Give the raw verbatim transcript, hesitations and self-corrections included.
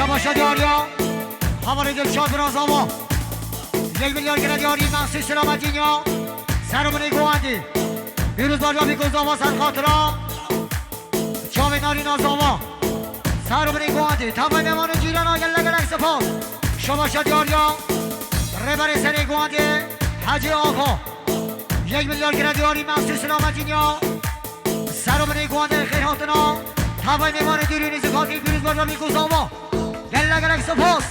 Başa diyariya. Havarê Dilşad Birazava. Yek milyar gire diyarî Mensûr Selametîn ya. Ser û binê Guwendî. Pîrozbahça Bîkû Zava ser xatira. Çavê Narîna Zava. Ser û binê Guwendî. Tevayê mêvanê cîrana gelek gelek spas. Şobaşa diyariya. Rêberê Serê Guwendî. Hecî Axa. Yek milyar gire diyarî Mensûr Selametîn ya. Ser û binê Guwendê xêr hatina. Tevayê mêvanê dûrî nêzîkatî Pîrozbahça Bîkû Zava. Gelek gelek spas.